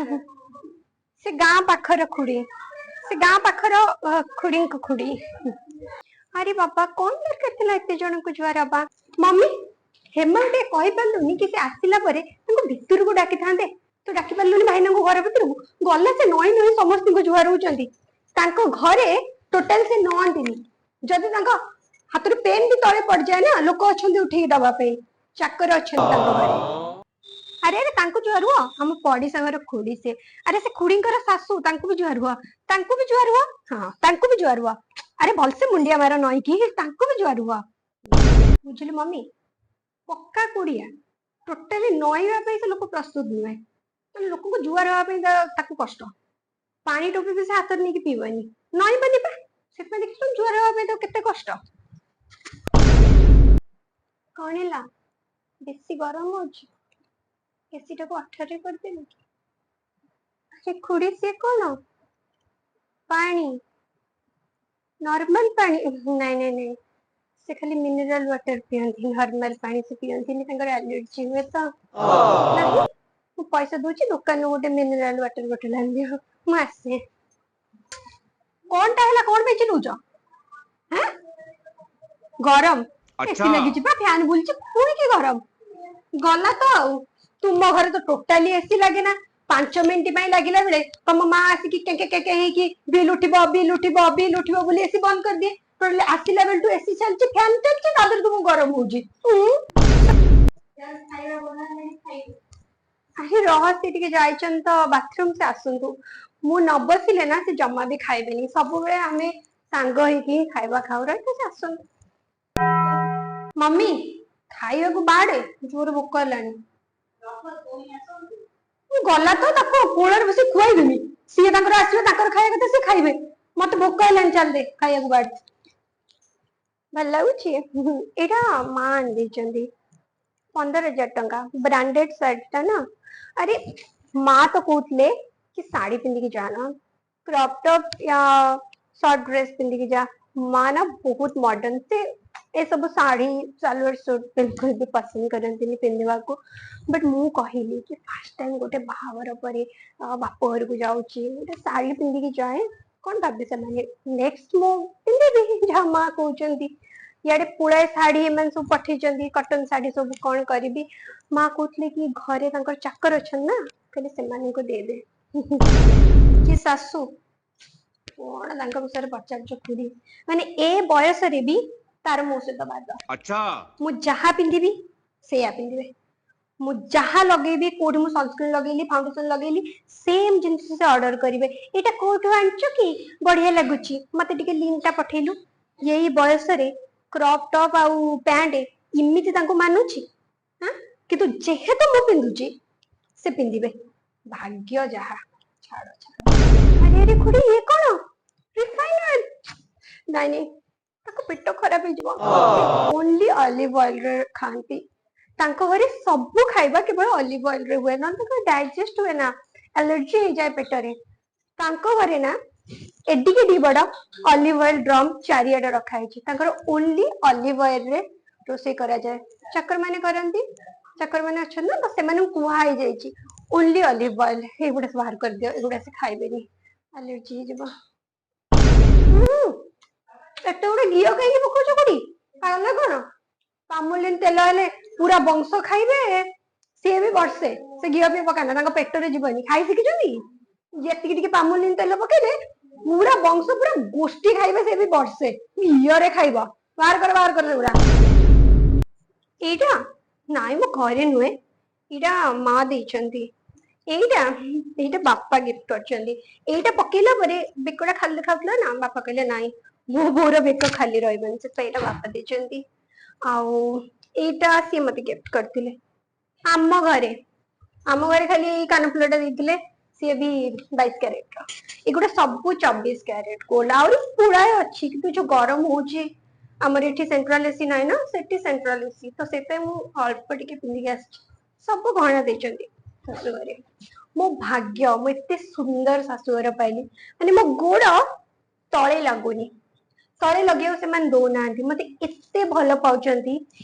ସେ ଗାଁ ପାଖର ଖୁଡି, ସେ ଗାଁ ପାଖର ଖୁଡିଙ୍କ ଖୁଡି। ଆରେ ବାବା, କଣ ଦରକାର ଥିଲା ଏତେ ଜଣଙ୍କୁ ଜୁହାର ହବା? ମମି, ହେମା ଟିକେ କହିପାରିଲୁନି କି ସେ ଆସିଲା ପରେ ତାଙ୍କୁ ଭିତରକୁ ଡାକିଥାନ୍ତେ? ତୁ ଡାକି ପାରିଲୁନି ଭାଇନାଙ୍କୁ ଘର ଭିତରକୁ? ଗଲା ସେ ନଇଁ ନଇଁ ସମସ୍ତଙ୍କୁ ଜୁହାର ହଉଛନ୍ତି। ତାଙ୍କ ଘରେ ଟୋଟାଲ ସେ ନଅନ୍ତିନି। ଯଦି ତାଙ୍କ ହାତରୁ ପେନ୍ ବି ତଳେ ପଡିଯାଏ ନା, ଲୋକ ଅଛନ୍ତି ଉଠେଇକି ଦବା ପାଇଁ, ଚାକର ଅଛନ୍ତି ତାଙ୍କ ଘରେ। ଆରେ ଆରେ, ତାଙ୍କୁ ଜୁହାର ହୁଅ, ଆମ ପଡିଶା ଘର ଖୁଡି ସେ। ଆରେ ସେ ଖୁଡିଙ୍କର ଶାଶୁ, ତାଙ୍କୁ ବି ଜୁହାର ହୁଅ, ତାଙ୍କୁ ବି ଜୁହାର ହୁଅ। ହଁ, ତାଙ୍କୁ ବି ଜୁହାର ହୁଅ। ଆରେ ଭଲସେ ମୁଣ୍ଡିଆ ମାର ନଇକି, ତାଙ୍କୁ ବି ଜୁହାର ହୁଅ। ବୁଝିଲୁ ମମି, ପକ୍କା କୁଡିଆ, ଟୋଟାଲି ନଇଁବା ପାଇଁ ସେ ଲୋକ ପ୍ରସ୍ତୁତ ନୁହେଁ। ମାନେ ଲୋକଙ୍କୁ ଜୁହାର ହବା ପାଇଁ ତାକୁ କଷ୍ଟ। ପାଣି ଟୋପି ବି ସେ ହାତରେ ନେଇକି ପିଇବନି, ନଇଁବନି ପା। ସେଥିପାଇଁ ଦେଖିଲୁ, ଜୁହାର ହବା ପାଇଁ ତାକୁ କେତେ କଷ୍ଟ। କଣ ହେଲା, ବେଶୀ ଗରମ ହଉଛି? ଏସି ଟାକୁ 18ରେ କରିଦେବି କି? ଆରେ ଖୁଡି, ସିଏ କଣ ପାଣି? ନର୍ମାଲ ପାଣି? ନାଇଁ ନାଇଁ ନାଇଁ, ସେ ଖାଲି ମିନେରାଲ ୱାଟର ପିଅନ୍ତି, ନର୍ମାଲ ପାଣି ସେ ପିଅନ୍ତିନି, ତାଙ୍କର ଆଲର୍ଜି ହୁଏ ତ। ନାହିଁ, ମୁଁ ପଇସା ଦଉଛି, ଦୋକାନରୁ ଗୋଟେ ମିନେରାଲ ୱାଟର ବୋଟଲ ଆଣିଦିଅ, ମୁଁ ଆସେ। କଣଟା ହେଲା? କଣ ପାଇଁ ଚିଲଉଛ? ହାଁ, ଗରମ? ଏସି ଲାଗିଛି ପା, ଫ୍ୟାନ ବୁଲୁଛି, ପୁଣି କି ଗରମ? ଗଲା ତ ଆଉ। ତୁମ ଘରେ ତ ଟୋଟାଲି ଏସି ଲାଗେ ନା। 5 ମିନିଟ ପାଇଁ ଲାଗିଲା ବେଳେ ତମ ମା ଆସିକି କେକେ କେକେ ହେଇକି ବିଲ୍ ଉଠିବ, ବିଲ୍ ଉଠିବ, ବିଲ୍ ଉଠିବ ବୋଲି ଏସି ବନ୍ଦ କରିଦିଏ। ଟୋଟାଲି ଆସିଲା ବେଳଠୁ ଏସି ଚାଲିଛି, ଫ୍ୟାନ ଚାଲିଛି, ତା ଦେହରେ ତୁମକୁ ଗରମ ହଉଛି। ଆରେ ରହ, ସେ ଟିକେ ଯାଇଛନ୍ତି ତ ବାଥରୁମ, ସେ ଆସନ୍ତୁ। ମୁଁ ନ ବସିଲେ ନା ସେ ଜମା ବି ଖାଇବେନି। ସବୁବେଳେ ଆମେ ସାଙ୍ଗ ହେଇକି ହିଁ ଖାଇବା ଖାଉ। ରହିଥା, ସେ ଆସନ୍ତୁ। ମମି, ଖାଇବାକୁ ବାଢେ, ଜୋର ଭୋକ ହେଲାଣି। ମୁଁ ଗଲା ତ ତାକୁ କୋଳରେ ବସି ଖୁଆଇଦେବି। ସିଏ ତାଙ୍କର ଆସିବେ, ତାଙ୍କର ଖାଇବା କଥା ସେ ଖାଇବେ। ମତେ ଭୋକ ହେଲାଣି, ଚାଲ ଦେ, ଖାଇବାକୁ ବାଢ। ଭଲ ଲାଗୁଛି? ଏଇଟା ମା ଆଣି ଦେଇଛନ୍ତି, 15,000 ଟଙ୍କା, ବ୍ରାଣ୍ଡେଡ ସାର୍ଟ ଟା ନା। ଆରେ ମା ତ କହୁଥିଲେ କି ଶାଢୀ ପିନ୍ଧିକି ଯାନା, କ୍ରପ ଟପ୍ ୟା ସର୍ଟ ଡ୍ରେସ ପିନ୍ଧିକି ଯା। ମା ନା ବହୁତ ମଡର୍ନ, ସେ ଏସବୁ ଶାଢୀ ସାଲୱାର ସୁଟ ବିଲକୁଲ ବି ପସନ୍ଦ କରନ୍ତିନି ପିନ୍ଧିବାକୁ। ବଟ୍ ମୁଁ କହିଲି କି ଫାର୍ଷ୍ଟ ଟାଇମ ଗୋଟେ ବାହାଘର ପରେ ବାପ ଘରକୁ ଯାଉଛି, ଗୋଟେ ଶାଢୀ ପିନ୍ଧିକି ଯାଏ, କଣ ଭାବି ସେମାନେ? ନେକ୍ସଟ ମୁଁ ପିନ୍ଧିବି ଯାହା ମା କହୁଛନ୍ତି। ଇଆଡେ ପୁଳାଏ ଶାଢୀ ଏମାନେ ସବୁ ପଠେଇଛନ୍ତି, କଟନ ଶାଢୀ ସବୁ, କଣ କରିବି? ମା କହୁଥିଲେ କି ଘରେ ତାଙ୍କର ଚାକର ଅଛନ୍ତି ନା, କହିଲେ ସେମାନଙ୍କୁ ଦେଇଦେ। କି ଶାଶୁ, କଣ ତାଙ୍କ ବିଷୟରେ ପଚାରୁଛ ଖୁଡି? ମାନେ ଏ ବୟସରେ ବି ତାର ମୋ ସହିତ ବାଦ। ମୁଁ ଯାହା ପିନ୍ଧିବି ସେଇଆ ପିନ୍ଧିବେ। ମୁଁ ଯାହା ଲଗେଇବି, କୋଉଠି ମୁଁ ସନସ୍କ୍ରିନ୍ ଲଗେଇଲି, ଫାଉଣ୍ଡେସନ ଲଗେଇଲି, ସେମ ଜିନିଷ ସେ ଅର୍ଡର କରିବେ। ଏଇଟା କୋଉଠୁ ଆଣିଛୁ କି, ବଢିଆ ଲାଗୁଛି, ମତେ ଟିକେ ଲିଙ୍କ ଟା ପଠେଇଲୁ। ଏଇ ବୟସରେ କ୍ରପ ଟପ୍ ଆଉ ପ୍ୟାଣ୍ଟ ଏମିତି ତାଙ୍କୁ ମାନୁଛି? ହାଁ, କିନ୍ତୁ ଯେହେତୁ ମୁଁ ପିନ୍ଧୁଛି, ସେ ପିନ୍ଧିବେ। ଭାଗ୍ୟ ଯାହା, ଛାଡ ଛାଡ। ଆରେ ଆରେ ଖୁଡି, ଇଏ କଣ? Refine oil? ନାଇଁ ନାଇଁ, ତାକୁ ପେଟ ଖରାପ ହେଇଯିବ। ଓନ୍ଲି ଅଲିଭ ଅଏଲ ରେ ଖାଆନ୍ତି। ତାଙ୍କ ଘରେ ସବୁ ଖାଇବା କେବଳ ଅଲିଭ ଅଏଲ ରେ ହୁଏ, ନହେଲେ ତାଙ୍କର ଡାଇଜେଷ୍ଟ ହୁଏ ନା, ଆଲର୍ଜି ହେଇଯାଏ ପେଟରେ। ତାଙ୍କ ଘରେ ନା ଏଡିକି ଏଡିକି ବଡ ଅଲିଭ ଅଏଲ ଡ୍ରମ୍ ଚାରିଆଡେ ରଖା ହେଇଛି। ତାଙ୍କର ଓନ୍ଲି ଅଲିଭ ଅଏଲ ରେ ରୋଷେଇ କରାଯାଏ। ଚାକର ମାନେ କରନ୍ତି, ଚାକର ମାନେ ଅଛନ୍ତି ନା, ତ ସେମାନଙ୍କୁ କୁହା ହେଇଯାଇଛି ଓନ୍ଲି ଅଲିଭ ଅଏଲ। ଏଇଗୁଡା ସବୁ ବାହାର କରିଦିଅ, ଏଗୁଡା ସେ ଖାଇବେନି, ଆଲର୍ଜି ହେଇଯିବ। ଏତେ ଗୁଡେ ଘିଅ କାହିଁକି ପକଉଛ ଖୁଡି? ପାଗଳ ନା କଣ? ପାମୋଲିନ ତେଲ ହେଲେ ପୁରା ବଂଶ ଖାଇବେ, ସିଏ ବି ବର୍ଷେ। ସେ ଘିଅ ଫିଅ ପକାନା, ତାଙ୍କ ପେଟରେ ଯିବନି। ଖାଇ ଶିଖିଛନ୍ତି। ଯେତିକି ଟିକେ ପାମୋଲିନ ତେଲ ପକେଇଲେ ପୁରା ବଂଶ, ପୁରା ଗୋଷ୍ଠୀ ଖାଇବେ, ସେ ବି ବର୍ଷେ ଘିଅରେ ଖାଇବ। ବାହାର କର, ବାହାର କର ସେଗୁଡା। ଏଇଟା ନାଇଁ, ମୋ ଘରେ ନୁହେଁ, ଏଇଟା ମା ଦେଇଛନ୍ତି। ଏଇଟା ବାପା ଗିଫ୍ଟ କରିଛନ୍ତି। ଏଇଟା ପକେଇଲା ପରେ ବେକଟା ଖାଲି ଦେଖାଉଥିଲା ନା, ବାପା କହିଲେ ନାଇଁ, ମୋ ବୋଉର ବେକ ଖାଲି ରହିବନି, ସେଥିପାଇଁ ଏଇଟା ବାପା ଦେଇଛନ୍ତି। ଆଉ ଏଇଟା ସିଏ ମତେ ଗିଫ୍ଟ କରିଥିଲେ। ଆମ ଘରେ ଖାଲି ଏଇ କାନଫୁଲଟା ଦେଇଥିଲେ, ସିଏ ବି 22 କ୍ୟାରେଟ ର। ଏଗୁଡା ସବୁ 24 କ୍ୟାରେଟ ଗୋଲ୍ଡ। ଆହୁରି ପୁଳାଏ ଅଛି, କିନ୍ତୁ ଯୋଉ ଗରମ ହଉଛି, ଆମର ଏଠି ସେଣ୍ଟ୍ରାଲ ଏସି ନାହିଁ ନା, ସେଠି ସେଣ୍ଟ୍ରାଲ ଏସି ତ, ସେଥିପାଇଁ ମୁଁ ଅଳ୍ପ ଟିକେ ପିନ୍ଧିକି ଆସିଛି। ସବୁ ଗହଣା ଦେଇଛନ୍ତି ଶାଶୁ ଘରେ। ମୋ ଭାଗ୍ୟ, ମୁଁ ଏତେ ସୁନ୍ଦର ଶାଶୁଘର ପାଇଲି। ମାନେ ମୋ ଗୋଡ ତଳେ ଲାଗୁନି, ତଳେ ଲଗେଇବାକୁ ସେମାନେ ଦଉନାହାନ୍ତି। ମତେ ଏତେ ଭଲ ପାଉଛନ୍ତି,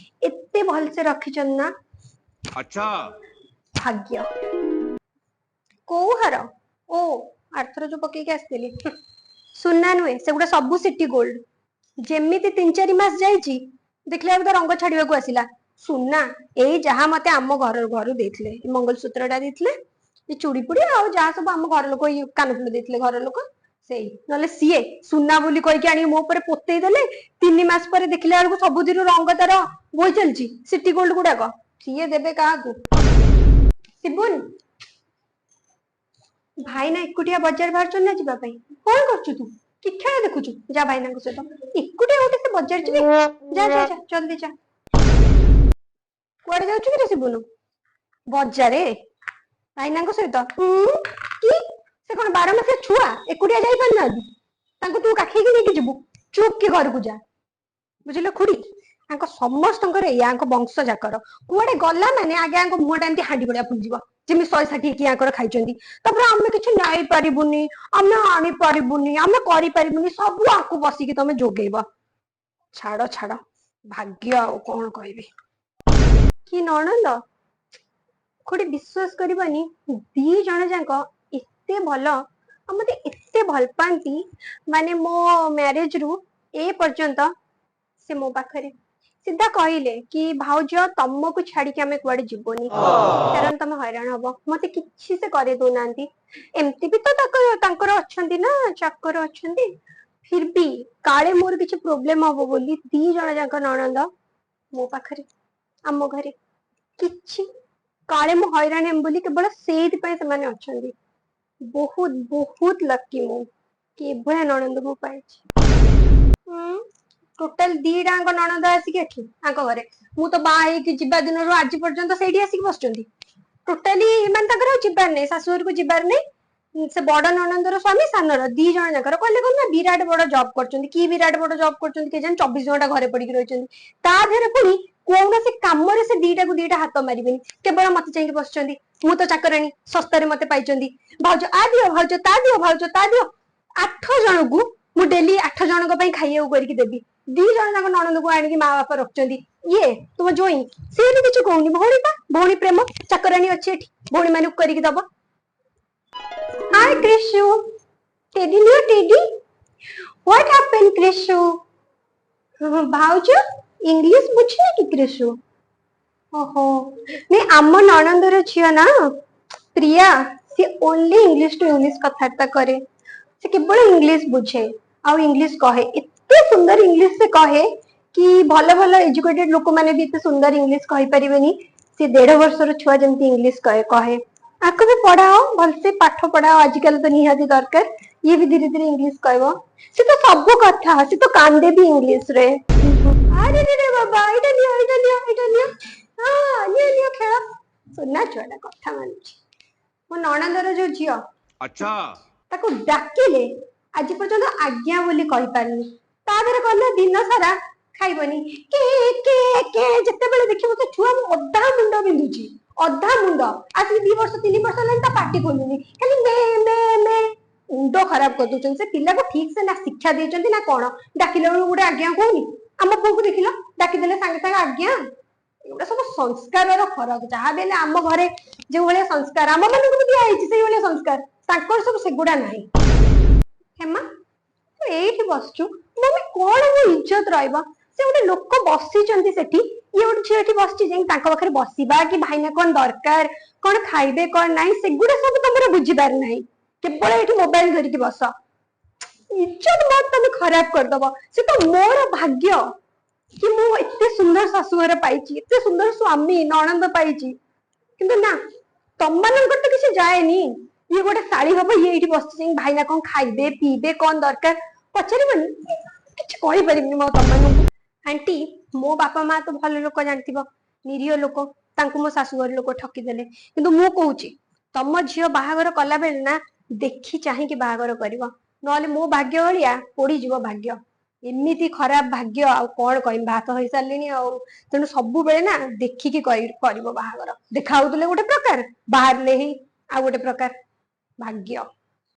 ଏତେ ଭଲସେ ରଖିଛନ୍ତି ନା। ଭାଗ୍ୟ। କୋଉ ହାର? ଓ, ଆରଥର ଯୋଉ ପକେଇକି ଆସିଥିଲି, ସୁନା ନୁହେଁ ସେଗୁଡା, ସବୁ ସିଟି ଗୋଲ୍ଡ। ଯେମିତି 3-4 ମାସ ଯାଇଛି, ଦେଖିଲା ବେଳକୁ ତା ରଙ୍ଗ ଛାଡିବାକୁ ଆସିଲା। ସୁନା ଏଇ ଯାହା ମତେ ଆମ ଘର ଘରୁ ଦେଇଥିଲେ, ଏ ମଙ୍ଗଳସୂତ୍ର ଟା ଦେଇଥିଲେ, ଏ ଚୁଡି ଫୁଡି, ଆଉ ଯାହା ସବୁ ଆମ ଘର ଲୋକ, ଏଇ କାନଫୁଲ ଦେଇଥିଲେ ଘର ଲୋକ, ସେଇ। ନହେଲେ ସିଏ ସୁନା ବୋଲି କହିକି ଆଣିକି ମୋ ଉପରେ ପୋତେଇ ଦେଲେ। 3 ମାସ ପରେ ଦେଖିଲା ବେଳକୁ ସବୁଥିରୁ ରଙ୍ଗ ତାର ବୋହି ଚାଲିଛି। ସିଟି ଗୋଲ୍ଡ ଗୁଡାକ ସିଏ ଦେବେ କାହାକୁ? ଶିବୁନ ଭାଇନା ଏକୁଟିଆ ବଜାର ବାହାରୁଛନ୍ତି ନା ଯିବା ପାଇଁ? କଣ କରୁଛୁ ତୁ? କି ଖେଳ ଦେଖୁଛୁ? ଯା, ଭାଇନାଙ୍କ ସହିତ ଏକୁଟିଆ ଗୋଟେ ସେ ବଜାର ଯିବେ। ଯା ଯା ଯା, ଜଲ୍ଦି ଯା। କୁଆଡେ ଯାଉଛୁ କିରେ ଶିବୁନୁ? ବଜାରେ ଭାଇନାଙ୍କ ସହିତ? କି ସେ କଣ 12 ମାସିଆ ଛୁଆ, ଏକୁଟିଆ ଯାଇପାରୁନାହାନ୍ତି? ତାଙ୍କୁ ତୁ କାଖେଇକି ନେଇକି ଯିବୁ? ଚୁପ୍ କି ଘରକୁ ଯା, ବୁଝିଲ? ଖୁଡି, ଆଙ୍କ ସମସ୍ତଙ୍କର ଏଇଆ, ଆଙ୍କ ବଂଶ ଯାକର। କୁଆଡେ ଗଲା ମାନେ ଆଗେ ଆଙ୍କ ମୁହଁଟା ଏମିତି ହାଣ୍ଡି ଭଳିଆ ଫୁଲିଯିବ, ଯେମିତି 160 କିଏ ଆଙ୍କର ଖାଇଛନ୍ତି। ତାପରେ ଆମେ କିଛି ନେଇପାରିବୁନି, ଆମେ ଆଣିପାରିବୁନି, ଆମେ କରିପାରିବୁନି, ସବୁ ଆଙ୍କୁ ବସିକି ତମେ ଯୋଗେଇବ। ଛାଡ ଛାଡ, ଭାଗ୍ୟ ଆଉ କଣ କହିବି। କି ନଣନ୍ଦ ଖୁଡି, ବିଶ୍ୱାସ କରିବନି, ଦି ଜଣ ଯାକ ଏତେ ଭଲ ଆଉ ମତେ ଏତେ ଭଲ ପାଆନ୍ତି। ମାନେ ମୋ ମ୍ୟାରେଜ ରୁ ଏ ପର୍ଯ୍ୟନ୍ତ ସେ ମୋ ପାଖରେ। ସିଧା କହିଲେ କି ଭାଉଜ, ତମକୁ ଛାଡିକି ଆମେ କୁଆଡେ ଯିବୁନି, କାରଣ ତମେ ହଇରାଣ ହବ। ମତେ କିଛି ସେ କରେଇ ଦଉନାହାନ୍ତି। ଏମିତି ବି ତ ତାଙ୍କର ଅଛନ୍ତି ନା, ଚାକର ଅଛନ୍ତି। ଫିର ବି କାଳେ ମୋର କିଛି ପ୍ରୋବ୍ଲେମ ହବ ବୋଲି ଦି ଜଣ ଯାକ ନଣନ୍ଦ ମୋ ପାଖରେ, ଆମ ଘରେ। କିଛି କାଳେ ମୁଁ ହଇରାଣ ହେବି ବୋଲି କେବଳ ସେଇଥିପାଇଁ ସେମାନେ ଅଛନ୍ତି। ବହୁତ ବହୁତ ଲକି ମୁଁ କି ଏଭଳିଆ ନଣନ୍ଦ ମୁଁ ପାଇଛି। ଟୋଟାଲ ଦିଟାଙ୍କ ନଣନ୍ଦ ଆସିକି ଏଠି ଆଙ୍କ ଘରେ, ମୁଁ ତ ବାହା ହେଇକି ଯିବା ଦିନରୁ ଆଜି ପର୍ଯ୍ୟନ୍ତ ସେଇଠି ଆସିକି ବସିଛନ୍ତି। ଟୋଟାଲି ମାନେ ତାଙ୍କର ଆଉ ଯିବାର ନାହିଁ, ଶାଶୁ ଘରକୁ ଯିବାର ନାହିଁ। ସେ ବଡ ନଣନ୍ଦର ସ୍ୱାମୀ, ସାନର, ଦି ଜଣ ଯାକର କହିଲେ କଣ ନା ବିରାଟ ବଡ ଜବ୍ କରୁଛନ୍ତି। କି ବିରାଟ ବଡ ଜବ୍ କରୁଛନ୍ତି କେଜାଣି, 24 ଘଣ୍ଟା ଘରେ ପଡିକି ରହିଛନ୍ତି। ତା ଦେହରେ ପୁଣି କୌଣସି କାମରେ ସେ ଦିଟାକୁ ଦିଟା ହାତ ମାରିବେନି, କେବଳ ମତେ ଯାଇକି ବସିଛନ୍ତି। ମୁଁ ତ ଚାକରାଣୀ, ଶସ୍ତାରେ ମତେ ପାଇଛନ୍ତି। ଭାଉଜ ଆ ଦିଅ, ଭାଉଜ ତା ଦିଅ, ଭାଉଜ ତା ଦିଅ। ଆଠ ଜଣକୁ ମୁଁ ଡେଲି ଆଠ ଜଣଙ୍କ ପାଇଁ ଖାଇବାକୁ କରିକି ଦେବି। ଦି ଜଣ ଯାକ ନଣନ୍ଦକୁ ଆଣିକି ମା ବାପା ରଖୁଛନ୍ତି। ଇଏ ତୁମ ଜୋଇଁ, ସିଏ ବି କିଛି କହୁନି। ଭଉଣୀ ପା, ଭଉଣୀ ପ୍ରେମ, ଚାକରାଣୀ ଅଛି ଏଠି, ଭଉଣୀ ମାନଙ୍କୁ କରିକି ଦବ। ହାଇ କ୍ରିଶୁ, ଟେଡି ନିଅ ଟେଡି। What happen କ୍ରିଶୁ? ଭାଉଜ ଇଂଲିଶ ବୁଝୁନି କି କ୍ରିଶୁ? ଓହୋ, ନାଇଁ, ଆମ ନଣନ୍ଦର ଝିଅ ନା ପ୍ରିୟା, ସିଏ ଓନ୍ଲି ଇଂଲିଶ ଟୁ ଇଂଲିଶ କଥାବାର୍ତ୍ତା କରେ। ସେ କେବଳ ଇଂଲିଶ ବୁଝେ ଆଉ ଇଂଲିଶ କହେ। ଏତେ ସୁନ୍ଦର ଇଂଲିଶ ସେ କହେ କି ଭଲ ଭଲ ଏଜୁକେଟେଡ ଲୋକମାନେ ବି ଏତେ ସୁନ୍ଦର ଇଂଲିଶ କହିପାରିବେନି। ସେ 1.5 ବର୍ଷର ଛୁଆ ଯେମିତି ଇଂଲିଶ କହେ କହେ। ଆକୁ ବି ପଢାଅ, ଭଲସେ ପାଠ ପଢାଅ, ଆଜିକାଲି ତ ନିହାତି ଦରକାର। ଇଏ ବି ଧୀରେ ଧୀରେ ଇଂଲିଶ କହିବ। ସେ ତ ସବୁ କଥା, ସେ ତ କାନ୍ଦେ ବି ଇଂଲିଶ ରେ। ଆରେ ରେ ବାବା, ଏଇଟା ନିଅ, ଏଇଟା ନିଅ, ଏଇଟା ନିଅ, ହଁ, ନିଅ ନିଅ, ଖେଳ। ସୁନା ଛୁଆଟା କଥା ମାନୁଛି। ମୋ ନଣନ୍ଦର ଯୋଉ ଝିଅ, ତାକୁ ଡାକିଲେ ଆଜି ପର୍ଯ୍ୟନ୍ତ ଆଜ୍ଞା ବୋଲି କହିପାରୁନି। ତା ଦେହରେ କହିଲା ଦିନ ସାରା ଖାଇବନି, କେ କେ କେ ଯେତେବେଳେ ଦେଖିବ ସେ ଛୁଆ। ମୋ ଅଧା ମୁଣ୍ଡ ବିନ୍ଧୁଛି, ଅଧା ମୁଣ୍ଡ। ଆସିକି 2 ବର୍ଷ 3 ବର୍ଷ ହେଲାଣି, ତା ପାଟି ଖୋଲୁନି, ଖାଲି ମେ ମେ ମେ। ମୁଣ୍ଡ ଖରାପ କରିଦଉଛନ୍ତି। ସେ ପିଲାକୁ ଠିକ ସେ ନା ଶିକ୍ଷା ଦେଇଛନ୍ତି ନା କଣ, ଡାକିଲା ବେଳକୁ ଗୋଟେ ଆଜ୍ଞା କହୁନି। ଆମ ପୁଅକୁ ଦେଖିଲ, ଡାକିଦେଲେ ସାଙ୍ଗେ ସାଙ୍ଗେ ଆଜ୍ଞା। ଏଗୁଡା ସବୁ ସଂସ୍କାରର ଫରକ। ଯାହା ବି ହେଲେ ଆମ ଘରେ ଯୋଉ ଭଳିଆ ସଂସ୍କାର ଆମ ମାନଙ୍କୁ ବି ଦିଆ ହେଇଛି, ସେଇଭଳିଆ ସଂସ୍କାର ତାଙ୍କର ସବୁ ସେଗୁଡା ନାହିଁ। ହେମା, ତୁ ଏଇଠି ବସିଛୁ? ମମି, କଣ ମୋ ଇଜ୍ଜତ ରହିବ? ସେ ଗୋଟେ ଲୋକ ବସିଛନ୍ତି ସେଠି, ଇଏ ଗୋଟେ ଝିଅ ଏଠି ବସିଛି। ଯାଇକି ତାଙ୍କ ପାଖରେ ବସିବା କି ଭାଇନା କଣ ଦରକାର, କଣ ଖାଇବେ କଣ ନାହିଁ, ସେଗୁଡା ସବୁ ତମର ବୁଝିବାର ନାହିଁ। କେବଳ ଏଇଠି ମୋବାଇଲ ଧରିକି ବସ। ଇଜ୍ଜତ ମୋର ତମେ ଖରାପ କରିଦବ। ସେ ତ ମୋର ଭାଗ୍ୟ କି ମୁଁ ଏତେ ସୁନ୍ଦର ଶାଶୁଘର ପାଇଛି, ଏତେ ସୁନ୍ଦର ସ୍ୱାମୀ ନଣନ୍ଦ ପାଇଛି। କିନ୍ତୁ ନା, ତମମାନଙ୍କର ତ କିଛି ଯାଏନି। ଇଏ ଗୋଟେ ଶାଳୀ ହବ, ଇଏ ଏଇଠି ବସିଛି, ଯାଇକି ଭାଇନା କଣ ଖାଇବେ ପିଇବେ କଣ ଦରକାର ପଚାରିବନି। କିଛି କହିପାରିବିନି ମୁଁ ଆଉ ତମମାନଙ୍କୁ। ଆଣ୍ଟି, ମୋ ବାପା ମା ତ ଭଲ ଲୋକ ଜାଣିଥିବ, ନିରୀହ ଲୋକ, ତାଙ୍କୁ ମୋ ଶାଶୁଘର ଲୋକ ଠକିଦେଲେ। କିନ୍ତୁ ମୁଁ କହୁଛି, ତମ ଝିଅ ବାହାଘର କଲା ବେଳେ ନା ଦେଖି ଚାହିଁକି ବାହାଘର କରିବ, ନହେଲେ ମୋ ଭାଗ୍ୟ ଭଳିଆ ପୋଡିଯିବ ଭାଗ୍ୟ। ଏମିତି ଖରାପ ଭାଗ୍ୟ ଆଉ କଣ କହିବି, ବାହା ତ ହେଇସାରିଲିଣି ଆଉ। ତେଣୁ ସବୁବେଳେ ନା ଦେଖିକି କରିବ ବାହାଘର। ଦେଖା ହଉଥିଲେ ଗୋଟେ ପ୍ରକାର, ବାହାରିଲେ ହିଁ ଆଉ ଗୋଟେ ପ୍ରକାର ଭାଗ୍ୟ।